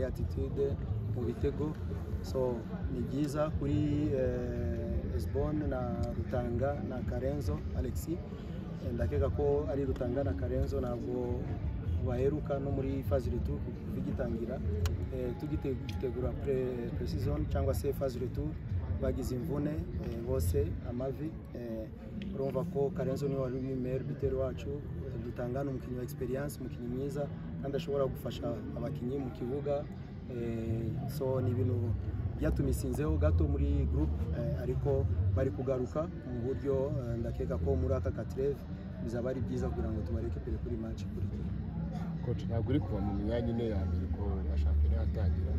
muri attitude, mu bitego. So ni byiza kuri Esbon na Rutanga na Karenzo Alexis. Ndakeka ko ari Rutanga na Karenzo ntabwo baheruka no muri phase retour kuva igitangira. Tugitegura pre-season cyangwa se phase retour bagize imvune bose amavi. Urumva ko Karenzo niwe wari meilleur buteur wacu. Rutanga ni umukinnyi wa experience, umukinnyi mwiza kandi ashobora gufasha abakinnyi mu kibuga. So ni ibintu byatumisinzeho gato muri groupe, ariko bari kugaruka mu buryo ndakeka ko muri aka ka trêve bizaba ari byiza kugira ngo tubarécupère kuri match ikurikira. Coach, ntabwo uri kuva mu myanya 4 ya mbere ko na shampiyona yatangira,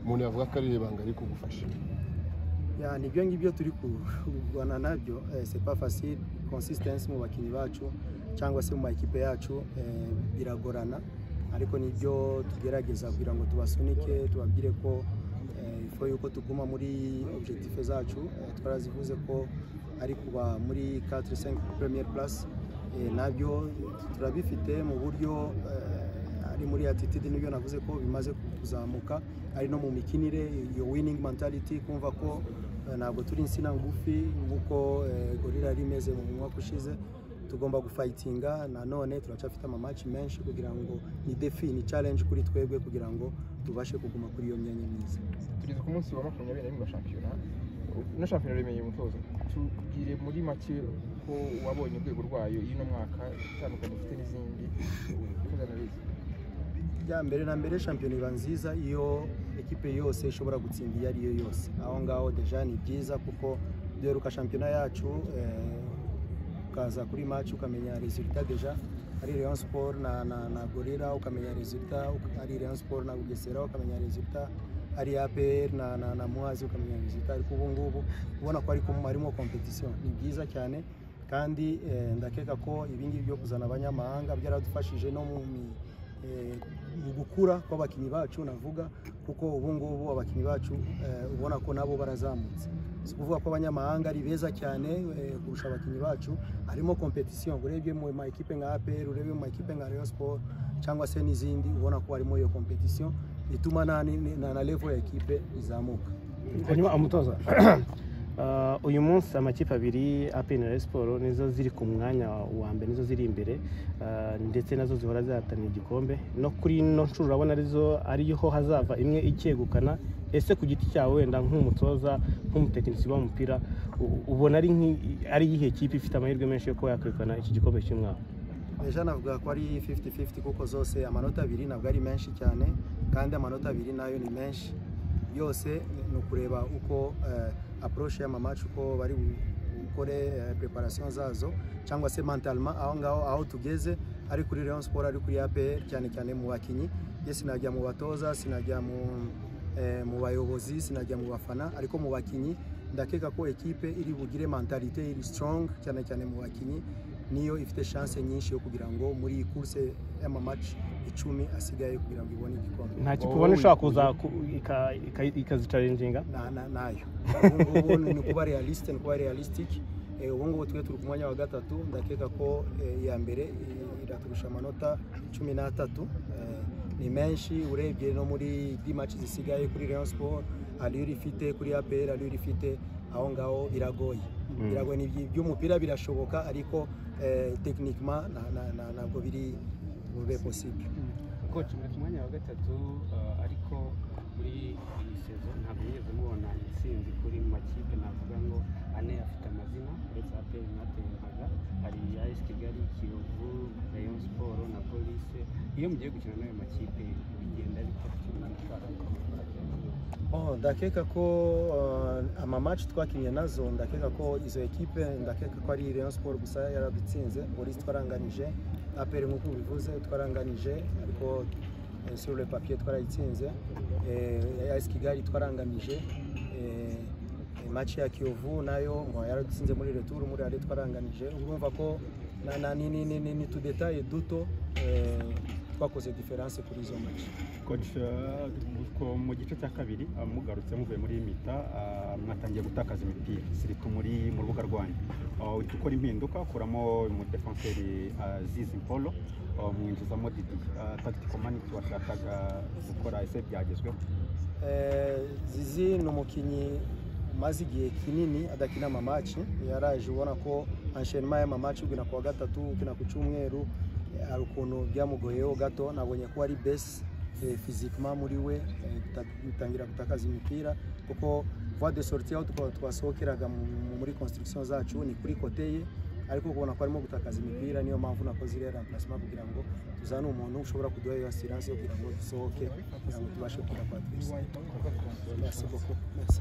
umuntu yavuga ko ari ibanga riri kugufasha? Ya, nibyo ngibyo turi kurwana nabyo. C'est pas facile, consistency mu bakinnyi bacu cyangwa se mu ma équipe yacu biragorana, ariko nibyo tugerageza kugira ngo tubasunike, tubabwire ko il faut yuko tuguma muri objectif zacu. Twarazivuze ko ari kuba muri 4 5 première place. Nabyo turabifite mu buryo ari muri attitude, nibyo navuze ko bimaze kuzamuka, ari no mu mikinire, iyo winning mentality, kumva ko ntabwo turi insina ngufi nk'uko Gorilla yari imeze mu mwaka ushize. Tugomba gufightinga nanone, turacyafite amamatch menshi kugira ngo ni défi, ni challenge kuri twebwe kugira ngo tubashe kuguma kuri iyo myanya myiza. Tugeze ku munsi wa 21 wa shampiyona. Ino shampiyona remeye umutozo, tubwire muri make ko wabonye urwego rwayo y'uno mwaka itandukanye ifite n'izindi ukoze analyse. Ya, mbere na mbere shampiyona iba nziza iyo ekipe yose ishobora gutsinda iyo ari yo yose. Aho ngaho déjà ni byiza, kuko duheruka shampiyona yacu ukaza kuri match ukamenya résultat déjà, ari Rayon Sport na Gorilla ukamenya résultat, ari Rayon Sport na Bugesera ukamenya résultat, ari APR na Muhazi ukamenya résultat. Ariko ubu ngubu ubona ko ariko harimo competition, ni byiza cyane. Kandi ndakeka ko ibingibi byo kuzana abanyamahanga byaradufashije no mu gukura kw'abakinnyi bacu navuga, kuko ubu ngubu abakinnyi bacu ubona ko nabo barazamutse. Si ukuvuga ko abanyamahanga ari beza cyane kurusha abakinnyi bacu, harimo competition. Urebye mu ma équipe nka APR, urebye mu ma équipe nka Rayon Sport cyangwa se n'izindi, ubona ko harimo iyo competition ituma na level ya équipe izamuka. Hanyuma umutoza, uyu munsi amakipe abiri, APR na Rayon Sport, nizo ziri ku mwanya wa mbere, nizo ziri imbere, ndetse nazo zihora zihatanira igikombe. No kuri ino nshuro urabona arizo ariho hazava imwe icyegukana. Ese ku giti cyawe, wenda nk'umutoza, nk'umutekinisiye w'umupira, ubona ari iyihe kipe ifite amahirwe menshi yo kuba yakwegukana iki gikombe cy'umwaka? Déjà navuga ko ari 50-50, kuko zose amanota 2 ntabwo ari menshi cyane, kandi amanota 2 nayo ni menshi. Yose ni ukureba uko approche y'amamatch, uko bari bukore préparation zazo cyangwa se mentalement aho ngaho aho tugeze, ari kuri Rayon Sport, ari kuri APR, cyane cyane mu bakinnyi. Ye sinajya mu batoza, sinajya mu bayobozi, sinajya mu bafana, ariko mu bakinnyi ndakeka ko ekipe iri bugire mentalité iri strong cyane cyane mu bakinnyi niyo ifite chance nyinshi yo kugira ngo muri iyi course y'amamatch 10 asigaye kugira ngo ibone igikombe. Nta kipe ubona ishobora kuza ikazichallenginga? Nayo ubu ngubu ni kuba réaliste, ni kuba realistic. Ubu ngubu twe turi ku mwanya wa gatatu. Ndakeka ko iya mbere iraturusha amanota 13. Ni menshi. Urebye no muri 10 match zisigaye kuri Rayon Sport, allure ifite, kuri APR allure ifite, aho ngaho biragoye, biragoye. Ni iby'umupira birashoboka, ariko techniquement ntabwo biri bube possible. Coach, muri ku mwanya wa gatatu, ariko muri iyi saison ntabwo mwigeze mubona intsinzi kuri makipe navuga ngo ane afite amazina uretse APR mwatempaga. Hari AS Kigali, Kiyovu, Rayon Sport na Police. Iyo mugiye gukina n'ayo makipe bigenda bite? Oh, ndakeka ko ama match twakinye nazo, ndakeka ko izo ekipe, ndakeka ko ari Rayon Sport gusa yaradutsinze. Police twaranganije, APR nk'uko ubivuze twaranganije, ariko sur le papier twarayitsinze. AS Kigali twaranganije. Match ya Kiyovu nayo ngo yaradutsinze muri retour, muri aller twaranganije. Urumva ko na, na, ni, ni, ni, ni, ni tudétails duto. Twakoze différence kuri izo match. Coach, mu gice cya kabiri mugarutse muvuye muri mi-temps, mwatangiye gutakaza imipira, surtout muri mu rubuga rwanyu. Uhita ukora impinduka, ukuramo umudefenseri Zizi Mpolo, mwinjizamo Didi. Tactical maniki washakaga gukora, ese byagezweho? Zizi ni umukinnyi umaze igihe kinini adakina amamatch. Yaraje ubona ko enchaînement y'amamatch, ukina kuwa gatatu, ukina ku cyumweru, hari ukuntu byamugoyeho gato. Nabonye ko ari base physiquement muri we, gutangira gutakaza imipira, kuko voie de sortie aho twasohokeraga muri construction zacu ni kuri côté ye, ariko kubona ko arimo gutakaza imipira, niyo mpamvu nakoze iriya remplacement kugira ngo tuzane umuntu ushobora kuduha iyo assurance yo kugira ngo dusohoke, kugira ngo tubashe kugera kwa adversaire. Merci beaucoup. Merci.